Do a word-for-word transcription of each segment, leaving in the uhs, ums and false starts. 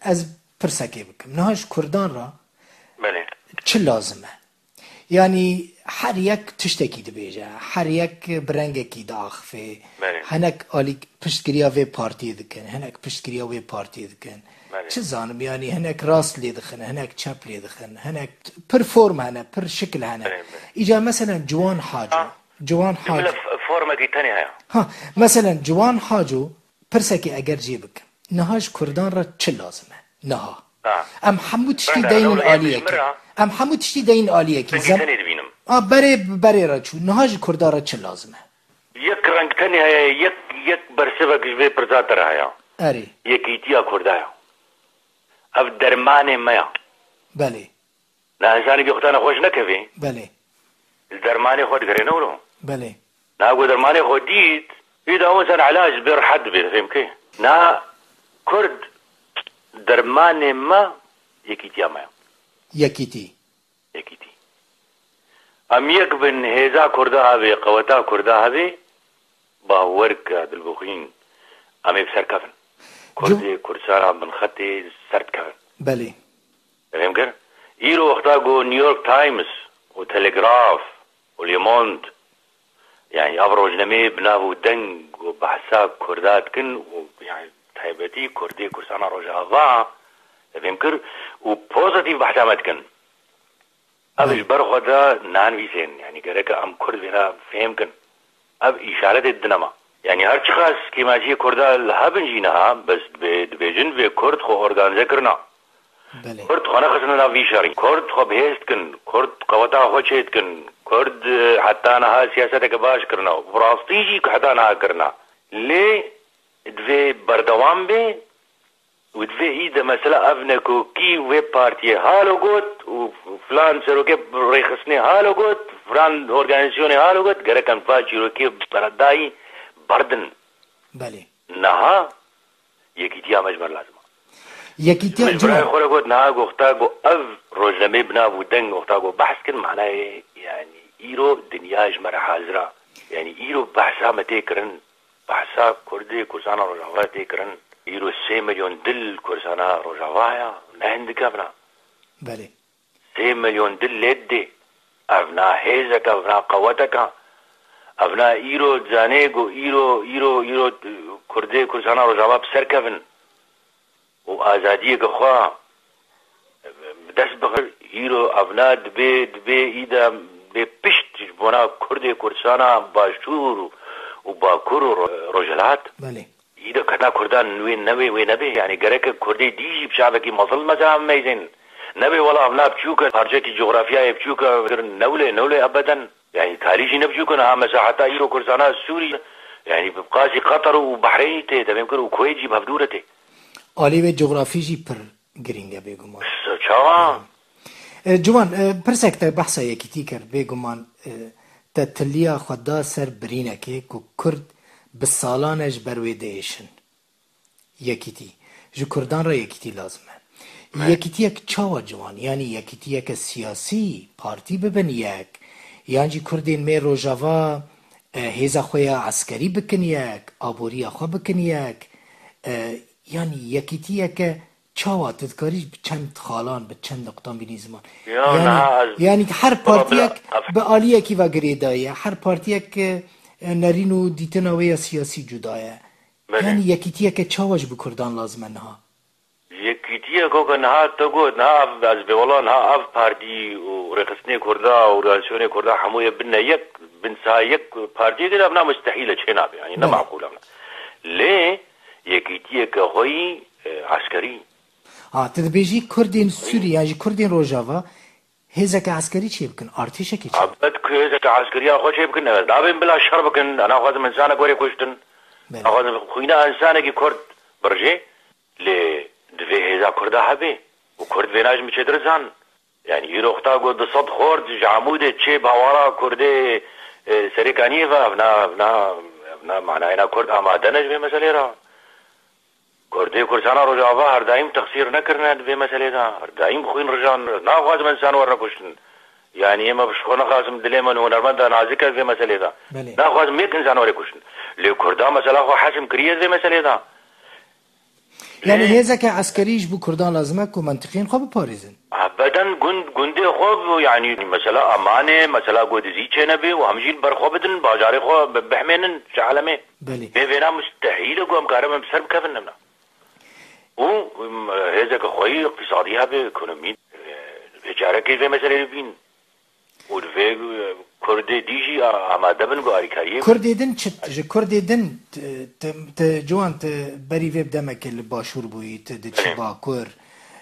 Ez pirsekê bikim. Niha ji Kurdan re Belê. Çi lazim e? Yanî her yek tiştekî dibêje, her yek bi rengekî diaxifê. Belê. Hinek alî piştgiriya vê partiyê dikin, hinek piştgiriya wê partiyê dikin. Belê. Çi zanim, yanî hinek rast lê dixin, hinek çep lê dixin, hinek pir form hene, pir şikil hene. Belê, belê. Îca meselen Ciwan Haco. Ha. Ciwan Haco. Jimle f-, formekî tenê heye. Ha, meselen Ciwan Haco pirsekê eger jê bikim. Niha ji Kurdan re çi lazim e? Niha. Ha. Em hemû tiştî Bende, deynin rewle aliyekî. Em hemû tiştî deyin aliyekî. Peki Zem- tenê dibînim. A, berê, berê re çû. Niha ji Kurda re çi lazim e? Yek reng tenê heye, yek, yek bersivek ji vê pirsa te re heye. Erê. Yekîtiya Kurda ya. Ev dermanê me ya. Belê. Na insanekî xwe tane xweş nekevê. Belê. Li dermanê xwe digere ne wilo. Belê. Na ku dermanê xwe dît, îda wisa ilac bê rehet dibê, fêm ke. Na Kurd dermanê me yekîtiya me ya. Yekîtî. Yekîtî. Em yek bin, hêza Kurda hebe, qeweta Kurda hebe, bawer ke Dilbixwîn, em ê bi ser kevin. Kurdê Kurdistana bin xetê ser dikevin. Belê. Fêm kir? Îro wexta ku New York Times û Telegraph û Le Monde, yanî ev rojnameyê bi nav û deng û behsa Kurda dikin û, yanî, taybetî Kurdê Kurdistana Rojava, fêm kir, û pozitîf behsa me dikin. Ev Belê. Ji ber xwe de nanivîsên, yanî gereke em Kurd vêna fêm kin. Ev îşaretê didine me. Yanî her çiqas kêmaciyê Kurda li hebin jî niha, bes dibê-, dibêjin vê Kurd xwe organîze kirina. Belê. Kurd xwe nexistine nav vî şerî. Kurd xwe bihêz dikin. Kurd qeweta xwe çêdikin. Kurd, e, heta niha siyaseteke baş kirine. Bi rastî jî heta niha kirine. Lê divê berdewam bê. Û divê î de mesela ev ne ku kî wê partiyê halo got û filan serokê rêxistinê halo got, filan organîzasyonê halo got, gerek em va çîrokê beredayî berdin. Belê. Niha yekîtiya me ji me lazim e. Yekîtiya Min ji birayê xwe re got, niha wexta ku ev rojnameyê bi nav û deng wexta ku behs kin, manayê, yanî, îro dinya ji me re hazir e. Yanî, îro behsa me tê kirin. Behsa Kurdê Kurdistana Rojava tê kirin. Îro sê milyon dil Kurdistana Rojava heye. Ne hindik evna. Belê. Sê milyon dil lê didê. Evna hêzek e, evna qeweteke. Evna îro dizanê ku îro, îro, îro Kurdê Kurdistana Rojava bi ser kevin. û azadiyeke xwe bi dest bixin, îro evna dibê, dibê î de bê pişt ji bona Kurdê Kurdistana Başûr û Bakur û Ro-, Rojhilat. Belê. Î de ketna Kurdan wê nebe, wê nebe. Yanî gereke Kurdê dî jî bi çavekî mezin mesela em meyzên. Nebe wela evna biçûk e, parçekî cografyayê biçûk e, newlê, newlê ebeden. Yanî tarî jî ne biçûk e, niha mesela heta îro Kurdistana Sûrî, yanî bi qasî Qatar û Behreynî tê, devêm kir û Kuweyt jî bi hevdû re tê. Alî wê cografî jî pir girîng e bêguman. Çawa? E, Ciwan, e, pirsek te behsa yekîtî kir, bêguman, e, te tiliya xwe da ser birînekê ku Kurd bi salan e ji ber wê diêşin. Yekîtî. Ji Kurdan re yekîtî lazim e. Me- Yekîtiyek çawa Ciwan? Yanî yekîtiyeke siyasî, partî bibin yek, yan jî Kurdên me Rojava, e, hêza xwe ya eskerî bikin yek, aboriya xwe bikin yek, e, yanî yekîtiyeke çawa? Tu dikarî bi çend xalan, bi çend nuqtan bînî ziman? Ya, yanî, niha ez yanî her partiyek bi aliyekî ve girêdayî ye, her partiyek, e, nerîn û dîtina wê ya siyasî cuda ye. Belê. Yanî yekîtiyeke çawa ji bo Kurdan lazim e niha? Yekîtiyek weke niha te got, niha ev, ez bê wela niha ev partî û rêxistinê Kurda û organîzasyonê Kurda hemû yê bine yek, bin sa yek partiyekê de ev na mustehîl e, çê nabe, yanî ne Belê. Meqûl e. Lê yekîtiyeke xwe yî, e, eskerî. Ha, tu dibêjî Kurdên Sûrî yan jî Kurdên Rojava hêzeke eskerî çêbikin, artêşekê çêbikin. Elbet ku hêzeke eskeriya xwe çêbikin, ne, nabên bila şer bikin, naxwazim insanek were kuştin. Belê. Naxwazim xwîna insanekî Kurd birijê, lê divê hêza Kurda hebe û Kurd vêna ji min çêtir zan. Yanî îro wexta ku du sed xort ji Amûdê çê bi hawara Kurdê, e, Serêkaniyê ve, ev na, ev na, ev na manayê na Kurd amade ne ji vê meselê re. Kurdê Kurdistana Rojava her daîm texsîr nekirine di vê meselê de. Her daîm xwîn rijan. Naxwazim însan werne kuştin. Yanî ême bi xwe nexasim dilê me hunermenda nazik e di vê meselê de. Belê. Naxwazim yek însan were kuştin. Lê Kurda mesela xwe hesim kiriye di vê meselê de. Yani hêzeke eskerî ji bo Kurdan lazim e ku mentiqiyên xwe biparêzin. Ebeden gund, gundê xwe, yani mesela Amanê, mesela ku dizî çênebê û hemî jî li ber xwe bidin, bajarê xwe bi-, bihmênin ji alemê. Belê. Bê vêna mustehîl e ku em karibin bi ser bikevin nimna. Û, em, hêzeke xweyî îqtîsadî hebe, ekonomî, e, vê carekê vê meseleyê bibîn. Û li vê, e, Kurdê dî jî a-, amade bin ku alîkariyê bin. Kurdê din çi, ji Kurdê din t-, t-, t-, ciwan, tu berî vê bi demekê li başûr bûyî, tu diçî Belê. Bakur.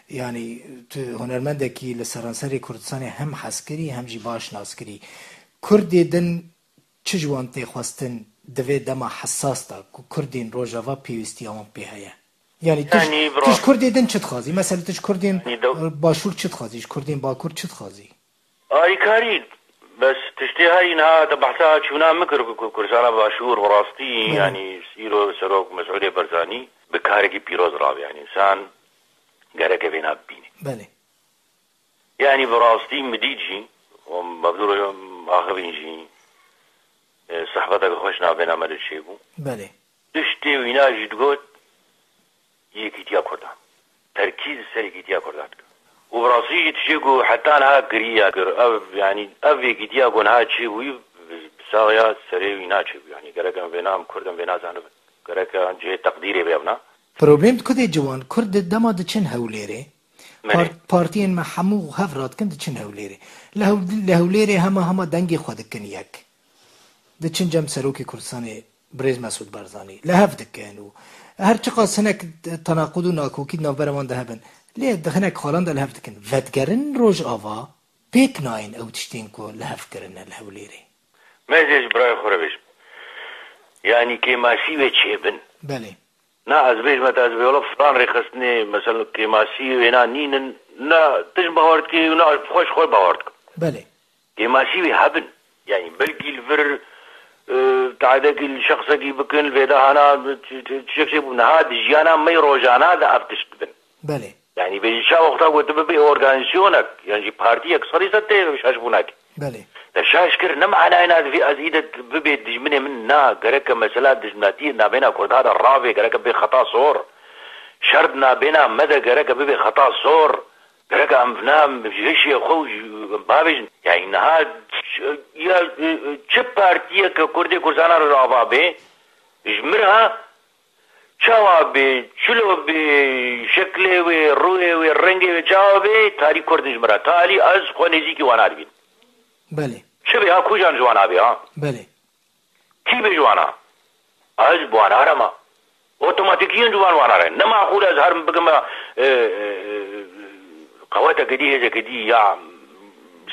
Yani tu hunermendekî li seranserê Kurdistanê hem hez kirî, hem jî baş nas kirî. Kurdê din çi ji wan tê xwestin di vê dema hesas de ku Kurdên Rojava pêwîstiya wan pê heye? Yani tu ji, Yani, tu ji bro- Kurdê din çi dixwazî? Mesela tu ji Kurdên Yani, dew- Başûr çi dixwazî? Ji Kurdên Bakur çi dixwazî? Alîkarî, bes tiştê herî niha te behsa çûna min kir ku Kurdistana Başûr bi rastî, Belê. Yani îro Serok Mesûdê Barzanî bi karekî pîroz rabe. Yani însan gereke vêna bibîne. Belê. Yani bi rastî min dît jî, û mevdûr axivîn jî, e, sehbeteke xweş navbêna me de çêbû. Belê. Tiştê wîna jî digot, yekîtiya Kurdan. Terkîz li ser yekîtiya Kurdan dike. Û bi rastî jî tiştê ku heta niha kiriye kir, ev, yani, ev yekîtiya ku niha çêbûyî, bi saxiya serê wîna çêbû. Yani, gerek em vêna, em Kurd em vêna zanibin. Gerek em cihê teqdîrê bê evna. Problem di ku dê ciwan Kurd di dema diçin Hewlêrê, Belê. Par-, partiyên me hemû hev radikin diçin Hewlêrê. Li Hew-, li Hewlêrê hema hema dengê xwe dikin yek. Diçin cem Serokê Kurdistanê Birêz Mesûd Barzanî. Li hev dikin û her çiqas hinek tenaqud û nakokî di navbera wan de hebin. Lê di hinek xalan de li hev dikin. Vedigerin Rojava pêk nayên ew tiştên ku li hev kirine li Hewlêrê. Me ez ê ji birayê xwe re bêjim. Yanî kêmasî wê çêbin. Belê. Na ez bêjime te, ez bê wela filan rêxistinê, mesela kêmasî wêna nînin, na tu ji bawer dikî û na xwe ji xwe bawer dikim. Belê. Kêmasî wê hebin. Yani belkî li vir, e, teadekî li şexsekî bikin, li vêda hana, ç-, ç-, tiştek çêbû. Niha di jiyana me yê rojana de ev tişt dibin. Belê. Yani bêjî çawa wexta ku tu bibê organîzasyonek, yan jî partiyek serî ser tê şaşbûnekê. Belê. Te şaş kir, ne manayê na divê ez îde bibê dijminê min, na, gereke mesela dijminatiyê nabêna Kurda de ravê, gereke bê xeta sor. Şer di nabêna me de gereke bibê xeta sor. Gereke em vina hişê xwe û bavêjin. Yani niha ç-, ya, çi partiyeke Kurdê Kurdistana re ava bê, ji min re Çawa bê, çilo bê, şeklê wê, rûyê wê, rengê wê çawa bê, tarî Kurd in ji min re. Talî ez xwe nêzîkî wana dibînim. Belê. Çi bê ha, kujan ji wana bê ha? Belê. Kî bê ji wana? Ez bi wana re ma. Otomatîkiyen ji wan wana re. Ne maqûl ez herim bikim, e, e, e, qewetekê dî, hêzekê dî ya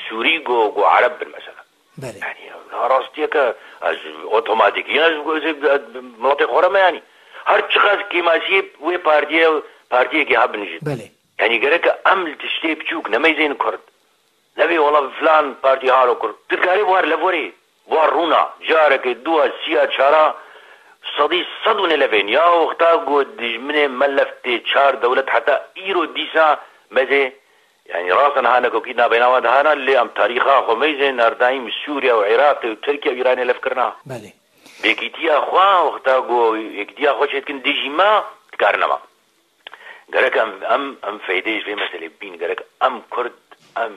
Sûrî go, go Ereb bin mesela. Belê. Yani, ya rastiyeke ez otomatîkî ez, ez, ez miletê xwe re me yani. Her çiqas kêmasiyê wê partiyê, partiyekê hebin jî. Belê. Yani gereke em li tiştê biçûk nemeyzên Kurd. Nebê wela filan partî halo Kurd. Tu dikarî war lev werê, war rûna. Careke dua, siya, çara, sedî sed û nê levên. Ya wexta ku dijminê me lev tê çar dewlet heta îro dîsa mezê Yani rast e niha nekokî nabêna wan dihana, lê em tarîxa xwe meyzên her daîm Sûriye û Iraqê û Tirkiye û Îranê lev kirina. Belê. Bi yekîtiya xwe, wexta ku yekîtiya xwe çêdikin dijî me, dikarine me. Gerek em, em, em feydê ji vê meselê bîn. Gerek em Kurd, em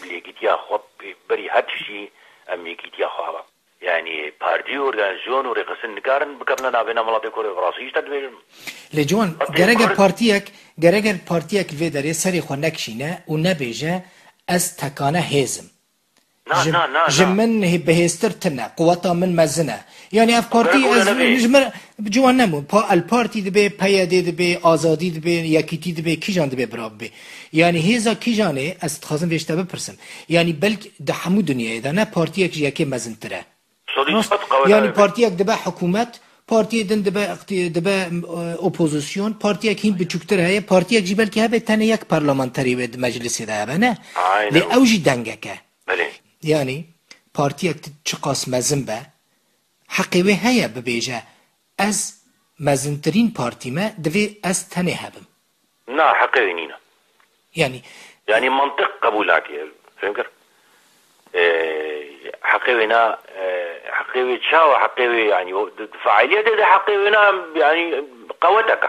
li yekîtiya xwe pê berî her tiştî em yekîtiya xwe hebe. Yani partî û organîzasyon û rêxistin nikarin bikevine navêna welatê Kurd, bi rastî jî te dibêjim. Lê ciwan, Welatê gereke Kurd partiyek, gereke partiyek li vê derê serê xwe nekişîne û nebêje, ez tekane hêz im. Na, Ji, na, na, ji na. min hê-, bihêztir tune, quweta min mezin e. Yani ev partî Gerek wele ez nebê. ji min ciwan nebû. Pa, El Partî dibe, P Y D dibe, Azadî dibe, Yekîtî dibe, kîjan dibe bira bibe. Yani hêza kîjanê, ez dixwazim vê ji te bipirsim. Yani belk di hemû dinyayê de ne partiyek ji yekê mezintir e. Solî Rast, sifat qeweta yani dibe. Partiyek dibe hikûmet, partiyê din dibe iqtî-, dibe, e, opozîsyon, partiyek hîn biçûktir heye, partiyek jî belkî hebe tenê yek parlamenterî wê di meclisê de hebe, ne? Aynen. Lê ew jî dengek e. Belê. Yani partiyek ti çiqas mezin be, heqê wê heye bibêje, ez mezintirîn partî me, divê ez tenê hebim. Na, heqê wê nîne. Yani Yani mantiq qebûl nake. Fêm kir? Ee, heqê wê na, e, heqê wê çawa, heqê wê yani o, di, di faaliyetê de heqê wê na, yani qeweteke.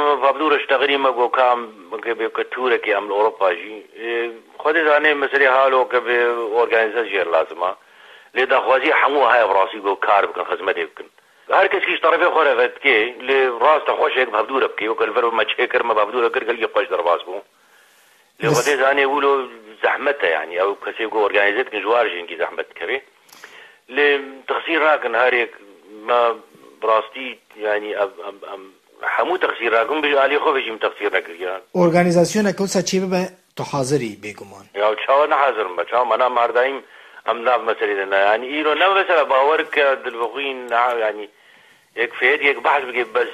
me, me bavdûr e ji texrî me got ka em, ke bê ke tûrekê em li Ewropa jî. Ê, Xwedê zanê meselê halo ke bê organîze jê lazim e. Lê daxwazî hemû heye bi rastî got kar bikin, xizmetê bikin. Her kes kî ji terefê xwe re vedikê, lê rast e xweş e yek bavdûre bikê. Weke li vir me çêkir, me bavdûre kir, gelkî xweş derbas bû. Lê Xwedê zanê wilo zehmet e, yanî ew kesê ku organîze dikin ji war jî hinkî zehmet dikeve. Lê texsîr nakin her yek me bi rastî, yanî em, em, em hemû texsîr nakin, bi alî xwe ve jî min texsîr nekiriye. Organîzasyonek wisa çê bibe, tu hazir î bêguman. Ya çawa ne hazir me? Çawa me na mardayîm em nav meselê de ne? Yanî îro ne mesela bawer ke dilbixwîn ne, yanî yek fêt yek behs bike bes